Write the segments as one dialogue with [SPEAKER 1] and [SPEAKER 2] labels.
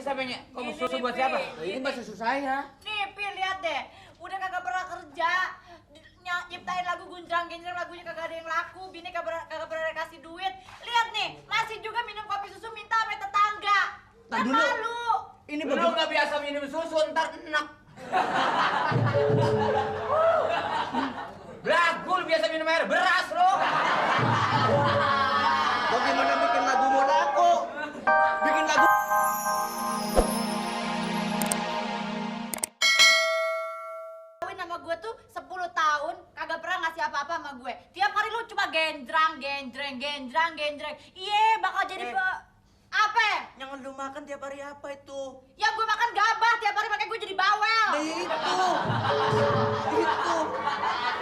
[SPEAKER 1] samanya? Kamu susu buat siapa?
[SPEAKER 2] Ini mah susu saya.
[SPEAKER 3] Nih, Pi, lihat deh. Udah kagak pernah kerja. Nyiptain lagu gunjang-genjang, lagunya kagak ada yang laku. Bini kagak pernah kasih duit. Lihat nih, masih juga minum kopi susu minta sama tetangga.
[SPEAKER 2] Nah, dulu.
[SPEAKER 3] Malu.
[SPEAKER 2] Ini
[SPEAKER 1] Lu nggak biasa minum susu, ntar enak. Lagu lu biasa minum air beras lo.
[SPEAKER 2] Bagaimana bikin lagu Monaco? Bikin lagu.
[SPEAKER 3] Kawin sama gue tuh 10 tahun kagak pernah ngasih apa-apa sama gue. Tiap hari lu cuma genjreng. Iya, bakal jadi apa?
[SPEAKER 2] Yang lu makan tiap hari apa itu?
[SPEAKER 3] Yang gue makan gabah tiap hari, makanya gue jadi bawel.
[SPEAKER 2] Itu.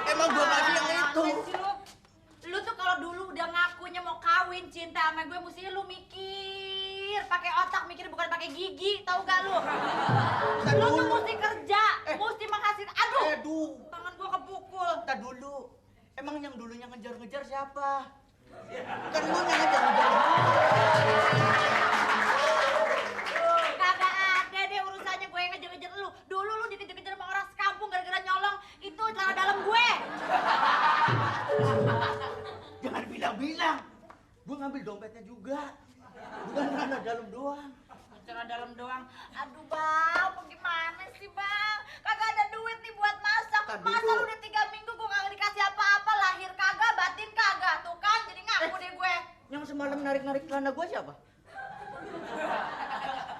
[SPEAKER 2] Emang gua kasih yang itu.
[SPEAKER 3] Lu tuh kalau dulu udah ngakunya mau kawin cinta sama gue, mesti lu mikir pakai otak, mikir bukan pakai gigi, tahu gak lu? Lu tuh mesti kerja, mesti menghasilkan. Aduh, tangan gua kepukul.
[SPEAKER 2] Entar dulu. Emang yang dulunya ngejar-ngejar siapa? Kan lu yang ngejar-ngejar.
[SPEAKER 3] Kagak ada deh urusannya gue yang ngejar-ngejar lu. Dulu lu dikejar-kejar sama orang sekampung gara-gara nyolong itu celana dalam gue.
[SPEAKER 2] Jangan bilang-bilang. Gua ngambil dompetnya juga. Bukan celana dalam doang.
[SPEAKER 3] Celana dalam doang. Aduh bang, gimana sih bang? Kagak ada duit nih buat masak. Masa lu udah 3 minggu gue kagak dikasih apa-apa. Lahir kagak, batin kagak. Tuh kan jadi ngaku deh gue.
[SPEAKER 2] Yang semalam narik-narik celana gua siapa?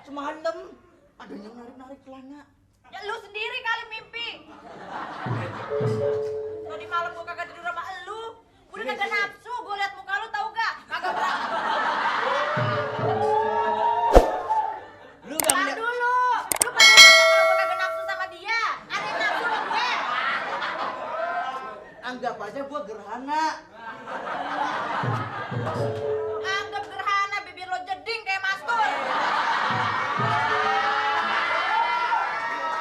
[SPEAKER 2] Semalam ada yang narik-narik celana.
[SPEAKER 3] Ya lu sendiri kali mimpi. Tadi malam gue kagak tidur sama elu. Udah kagak nafsu, gue liat muka lu tau gak? Kagak berani.
[SPEAKER 2] Lu gak ngeliat?
[SPEAKER 3] Dulu, lu pada bilang kalau gue kagak nafsu sama dia. Ada yang nafsu sama gue.
[SPEAKER 2] Anggap aja gua gerhana.
[SPEAKER 3] Anggap gerhana, bibir lo jeding kayak mastur.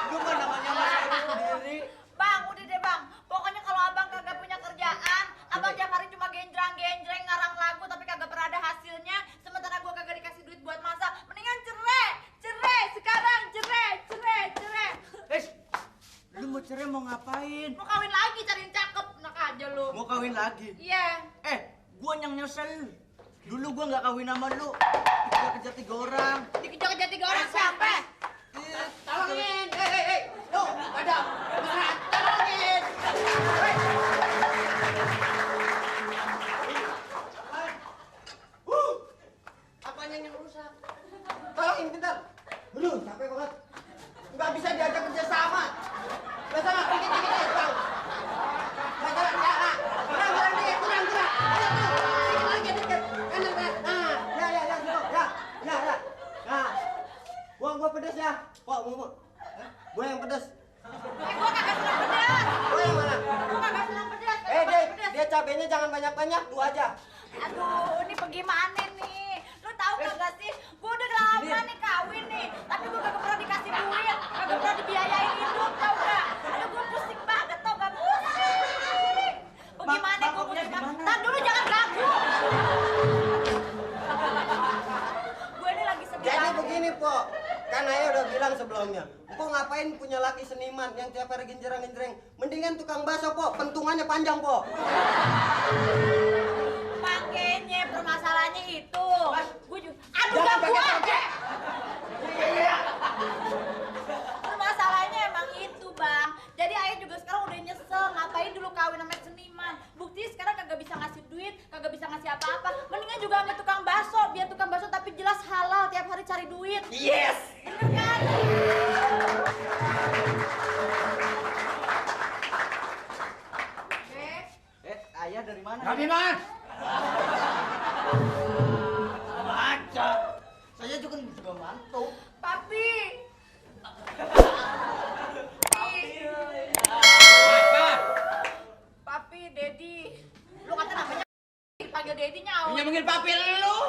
[SPEAKER 2] Lu kan namanya masalah sendiri.
[SPEAKER 3] Bang, udah deh bang. Pokoknya kalau abang kagak punya kerjaan, abang tiap hari cuma genjreng ngarang lagu tapi kagak pernah ada hasilnya. Sementara gua kagak dikasih duit buat masak, mendingan cerai sekarang, cerai.
[SPEAKER 2] Lu mau cerai mau ngapain?
[SPEAKER 3] Mau kawin lagi, cari yang cakep, enak aja lu.
[SPEAKER 2] Mau kawin lagi?
[SPEAKER 3] Iya.
[SPEAKER 2] Gua yang nyesel. Dulu gua nggak kawin sama lu. Dikejar 3 orang.
[SPEAKER 3] Dikejar-kejar 3 orang siapa?
[SPEAKER 2] Tolongin, lu ada beneran, tolongin. Apanya yang rusak? Tolongin bentar. Aduh, capek banget. Nggak bisa diajak kerja sama. Udah sana, dikit, tahu. Kurang dikit. Dikit lagi, dikit. Enak, ya. Nah, gua pedes ya. Kok, gua yang pedes.
[SPEAKER 3] Gua kagak senang pedas.
[SPEAKER 2] Gua yang mana?
[SPEAKER 3] Gua kagak senang pedas.
[SPEAKER 2] Dia cabenya jangan banyak-banyak, 2 aja.
[SPEAKER 3] Aduh, ini bagaimana nih? Lu tahu kagak sih? Gua udah lama nih kawin nih, tapi gua kagak pernah dikasih duit, kagak pernah dibiayain hidup, tau gak? Aduh, gua pusing banget, tau gak? Pusing. Bagaimana gua pusing banget? Ntar dulu jangan ganggu. Gue ini lagi sedih
[SPEAKER 4] Jadi
[SPEAKER 3] banget.
[SPEAKER 4] begini, Po. Kan Ayah udah bilang sebelumnya. Po ngapain punya laki seniman yang tiap hari genjreng-genjreng? Mendingan tukang bakso, Po. Pentungannya panjang, Po.
[SPEAKER 3] Makanya permasalahannya itu. Gue juga. Aduh, ganggu aja. Permasalahannya emang itu, Bang. Jadi Ayah juga sekarang udah nyesel. Ngapain dulu kawin sama seniman? Bukti sekarang kagak bisa ngasih duit, kagak bisa ngasih apa-apa. Mendingan juga sama tukang bakso. Biar tukang bakso tapi jelas halal, tiap hari cari duit.
[SPEAKER 2] Yes.
[SPEAKER 3] Bener kan?
[SPEAKER 2] Ayah dari mana?
[SPEAKER 1] Kami man.
[SPEAKER 2] Baca. Saya juga mantu.
[SPEAKER 3] Papi.
[SPEAKER 1] Apa?
[SPEAKER 3] Papi, Dedi. Lu kata namanya panggil Dedi nyawa.
[SPEAKER 1] Nyambungin papi lu.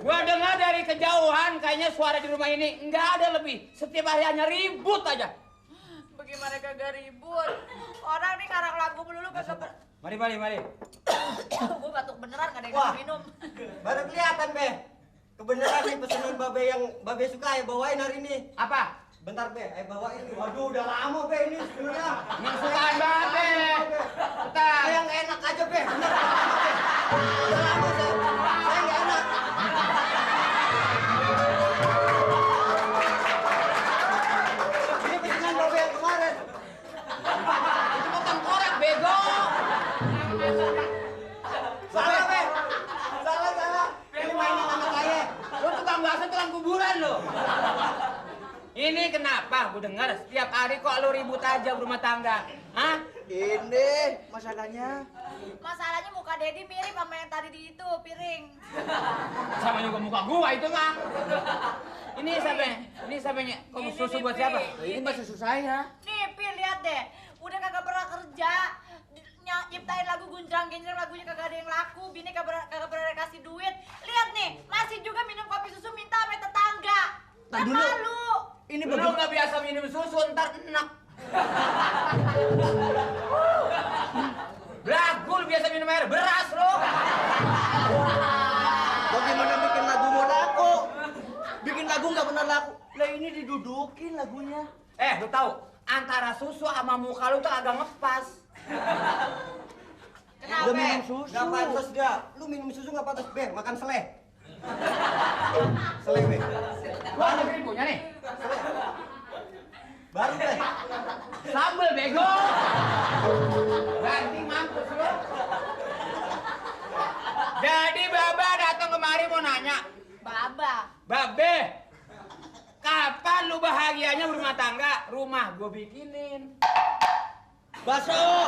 [SPEAKER 1] Gua dengar dari kejauhan kayaknya suara di rumah ini nggak ada lebih. Setiap hari hanya ribut aja.
[SPEAKER 3] Bagaimana kagak ribut? Orang nih ngarang lagu melulu kagak
[SPEAKER 1] Mari.
[SPEAKER 3] Gue batuk beneran, gak ada yang
[SPEAKER 4] Wah.
[SPEAKER 3] ngasih minum.
[SPEAKER 4] Baru kelihatan, Be. Kebenaran nih pesanan Babe yang Babe suka ya bawain hari ini.
[SPEAKER 1] Apa?
[SPEAKER 4] Bentar Be, bawain nih. Waduh udah lama Be ini sebenarnya.
[SPEAKER 1] Yang sukaan Babe. Bentar.
[SPEAKER 4] Saya nggak enak aja Be. Bener, udah lama saya nggak enak. Ini pesanan Babe yang kemarin.
[SPEAKER 1] Itu mah tengkorak bego.
[SPEAKER 4] Salah Be, salah. Ini mainan anak saya.
[SPEAKER 1] Lu tukang bakso tukang kuburan lu. Ini kenapa gue dengar setiap hari kok lu ribut aja berumah tangga? Hah?
[SPEAKER 2] Ini masalahnya.
[SPEAKER 3] Masalahnya muka Dedi mirip sama yang tadi di itu piring.
[SPEAKER 1] Sama juga muka gua itu mah. Ini siapa? Ini siapanya? Kok
[SPEAKER 3] Ini
[SPEAKER 1] susu
[SPEAKER 3] nih,
[SPEAKER 1] buat
[SPEAKER 3] Pi.
[SPEAKER 1] siapa?
[SPEAKER 2] Ini mbak susu saya.
[SPEAKER 3] Nih, Pi, lihat deh. Udah kagak pernah kerja. Nyiptain lagu gunjang-ginjang, lagunya kagak ada yang laku. Bini kagak pernah dikasih duit. Lihat nih, masih juga minum kopi susu minta sama tetangga.
[SPEAKER 2] Tar
[SPEAKER 3] Kan
[SPEAKER 2] dulu.
[SPEAKER 3] malu.
[SPEAKER 2] Ini
[SPEAKER 1] Lu
[SPEAKER 2] bagaimana?
[SPEAKER 1] nggak biasa minum susu ntar enak. Belagu lu biasa minum air beras lu.
[SPEAKER 2] Bagaimana bikin lagu mau laku? Bikin lagu nggak pernah laku. Lah ini didudukin lagunya.
[SPEAKER 1] Lu tahu antara susu sama muka lu tuh agak ngepas.
[SPEAKER 2] Udah minum susu.
[SPEAKER 4] Gak pantas dah. Lu minum susu gak pantas Be, makan seleh. Seleh Be.
[SPEAKER 1] Gua ada punya nih.
[SPEAKER 4] Baru Be.
[SPEAKER 1] Sambel bego. Ganti mampus lu. Jadi Baba datang kemari mau nanya.
[SPEAKER 3] Baba.
[SPEAKER 1] Babe, kapan lu bahagianya berumah tangga? Rumah gue bikinin.
[SPEAKER 2] Baso.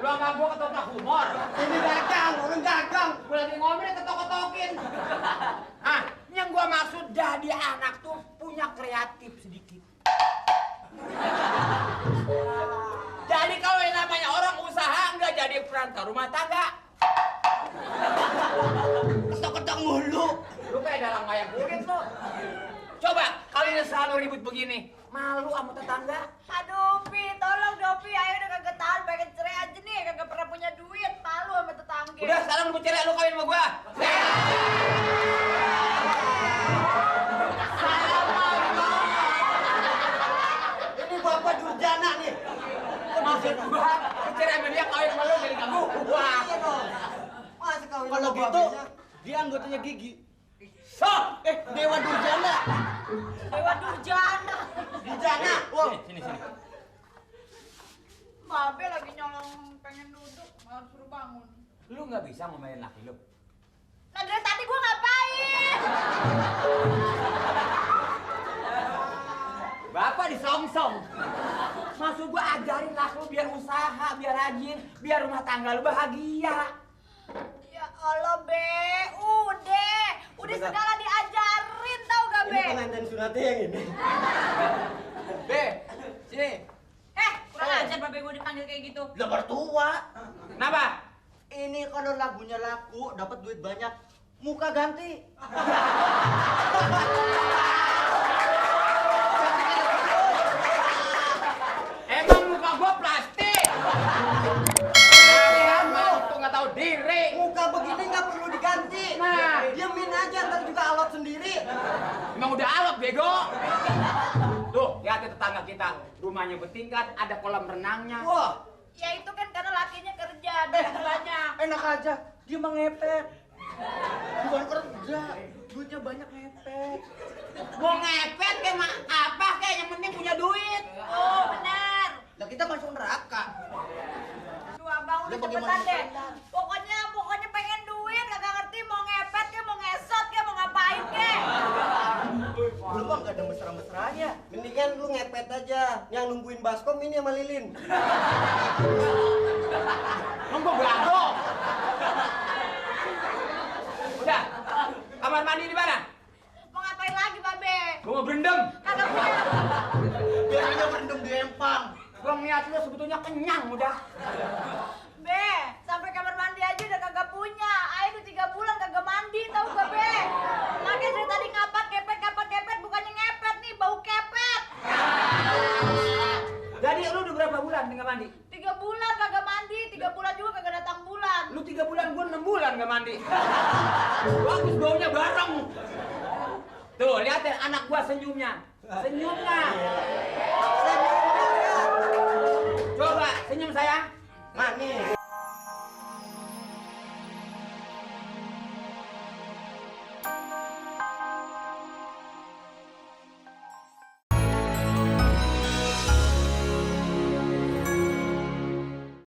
[SPEAKER 1] Lu sama gue ketok humor.
[SPEAKER 4] Ini dagang, orang dagang.
[SPEAKER 1] Gue lagi ngomel ketok-ketokin. Yang gue maksud jadi anak tuh punya kreatif sedikit. Jadi kalau yang namanya orang usaha nggak jadi perantau rumah tangga.
[SPEAKER 2] Ketok-ketok mulu.
[SPEAKER 1] Lu kayak dalam kayak kulit lu. Coba kalian selalu ribut begini, malu sama tetangga.
[SPEAKER 3] Aduh, Pi, tolong dong, Pi. Ayo udah kagak tahan, pengen cerai aja nih. Kagak pernah punya duit, malu sama tetangga.
[SPEAKER 1] Udah sekarang lu cerai, lu kawin sama gua.
[SPEAKER 4] Ini Bapak Durjana nih.
[SPEAKER 1] Maksud gua, lu cerai sama dia kawin sama lu jadi kamu. Wah.
[SPEAKER 4] Iya dong. Masa kawin
[SPEAKER 2] Kalau
[SPEAKER 4] sama
[SPEAKER 2] gitu,
[SPEAKER 4] babenya?
[SPEAKER 2] dia anggotanya Gigi.
[SPEAKER 1] Sok.
[SPEAKER 2] Dewa Durjana.
[SPEAKER 3] Dewa Durjana.
[SPEAKER 4] Durjana.
[SPEAKER 2] Wow.
[SPEAKER 1] Sini.
[SPEAKER 3] Babe lagi nyolong pengen duduk, harus suruh bangun.
[SPEAKER 1] Lu nggak bisa ngomelin laki lu.
[SPEAKER 3] Nah dari tadi gua ngapain?
[SPEAKER 1] Bapak disongsong. Maksud gua ajarin laki lu biar usaha, biar rajin, biar rumah tangga lu bahagia.
[SPEAKER 3] Ya Allah, Be. Udah segala diajarin tau gak,
[SPEAKER 4] Ini
[SPEAKER 3] Be?
[SPEAKER 4] pengantin sunatnya yang ini.
[SPEAKER 1] Be, sini.
[SPEAKER 3] Kurang ajar Babe gua dipanggil kayak gitu.
[SPEAKER 2] Lah mertua.
[SPEAKER 1] Kenapa?
[SPEAKER 2] Ini kalau lagunya laku, dapat duit banyak. Muka ganti.
[SPEAKER 1] Emang muka gua plastik. Kalian mau tuh nggak tahu diri.
[SPEAKER 4] Muka begini nggak perlu diganti.
[SPEAKER 1] Nah.
[SPEAKER 4] Diemin aja ntar juga alot sendiri.
[SPEAKER 1] Emang udah alot bego. Tuh, lihat tetangga kita. Rumahnya bertingkat, ada kolam renangnya.
[SPEAKER 4] Wah.
[SPEAKER 3] Ya itu kan karena lakinya kerja, duit banyak.
[SPEAKER 2] Enak aja, dia mah ngepet. Bukan kerja, duitnya banyak ngepet.
[SPEAKER 1] Mau ngepet kayak apa kayak yang penting punya duit.
[SPEAKER 3] Oh, benar.
[SPEAKER 2] Lah kita masuk neraka.
[SPEAKER 3] Aduh, abang udah
[SPEAKER 2] Lah, bagaimana
[SPEAKER 3] cepetan deh.
[SPEAKER 2] cepetan?
[SPEAKER 3] Pokoknya pengen duit, kagak ngerti mau ngepet ke, mau ngesot ke, mau ngapain ke.
[SPEAKER 2] Belum mah nggak ada mesra-mesranya.
[SPEAKER 4] Mendingan lu ngepet aja. Yang nungguin baskom ini sama Lilin.
[SPEAKER 1] Emang gua belago. Udah, kamar mandi di mana?
[SPEAKER 3] Mau ngapain lagi, Babe?
[SPEAKER 1] Gua mau berendam.
[SPEAKER 3] Kagak punya.
[SPEAKER 2] Biasanya berendam di empang.
[SPEAKER 1] Gua ngeliat lu sebetulnya kenyang udah.
[SPEAKER 3] Be, sampai kamar mandi aja udah kagak punya. Ayo udah 3 bulan kagak mandi, tau gak, Be? Makanya dari tadi ngapat kepet, bukannya ngepet nih, bau kepet.
[SPEAKER 1] Jadi lu udah berapa bulan nggak mandi?
[SPEAKER 3] 3 bulan kagak mandi, 3 bulan juga kagak datang bulan.
[SPEAKER 1] Lu 3 bulan, gua 6 bulan sebulan gak mandi. Bagus baunya bareng. Tuh, lihatin anak gua senyumnya. Senyumnya.
[SPEAKER 4] Senyum, ya.
[SPEAKER 1] Coba senyum sayang.
[SPEAKER 4] Manis.